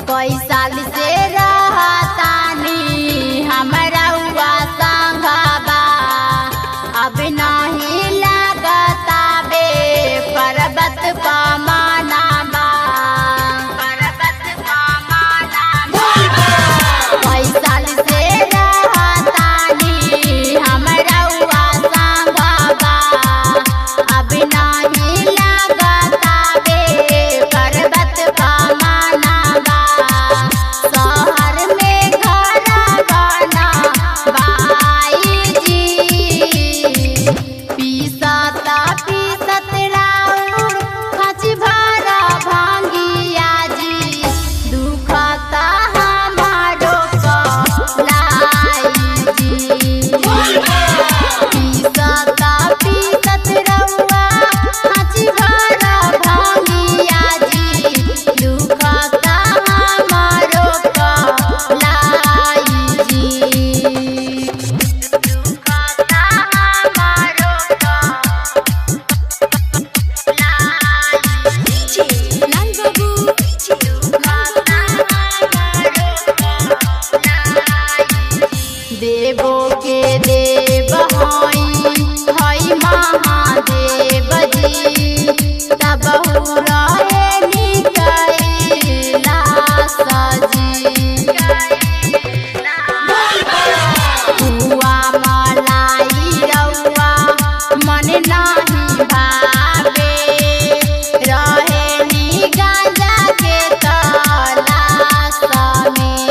कई साल से रहतानी हमरा हुआ संगबा, अब नहीं लगता बे पर्वत पमाना बा। पर्वत पमाना बा। कई साल से रहतानी हमरा हुआ संगबा, अब नहीं लगता बे पर्वत पमाना बा। शहर में घर बना बाई जी, पीसता पीसत राउर खच भरा भांगिया जी, दुखता हमारो कलाई जी। पीसता पीसत रउआ खच भरा भांगिया जी, दुखता हमारो कलाई जी। दुखता हमारो कलाई DJ Lal Babu DJ देवो के देव हई हई महादेव जी, तब रहे निकैलास जी। पुआ मलाई रउआ मन नाही भावे, रहे नी गांजा के तलाश में।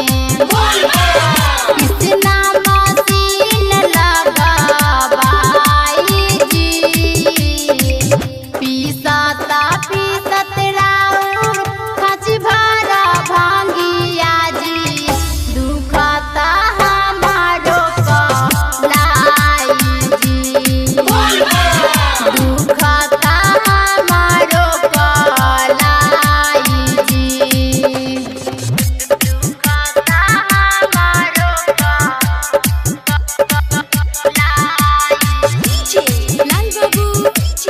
कृष्णा मसीन लगाबाई जी, पीसता पीसत राउर खच भरा भांगिया जी, दुखता हमारो कलाई जी। दुखता हमारो कलाई जी। दुखता हमारो कलाई DJ Lal Babu DJ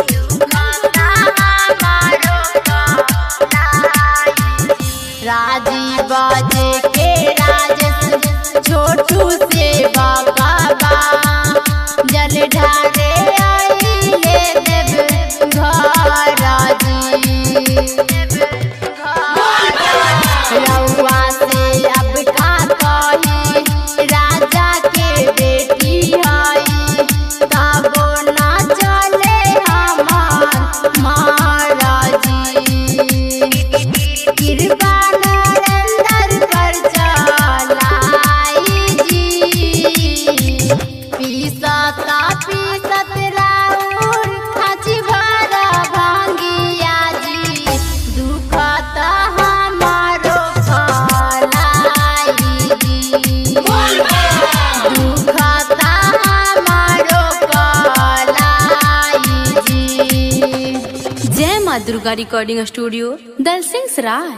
Rajiv जे के राजेश छोटू से बाबा, जल ढारे आइले देव घर जी। रउआ से अब का कही राजा के बेटी हई, तबो ना चले हमार महाराजी। कृपा नरेंद्र पर चलाई जी, पीसता पीसत राउर खच भरा भांगिया जी, दुखता हमारो कलाई जी। दुखता हमारो कलाई जी। जय माँ दुर्गा रिकॉर्डिंग स्टूडियो दलसिंह सराय।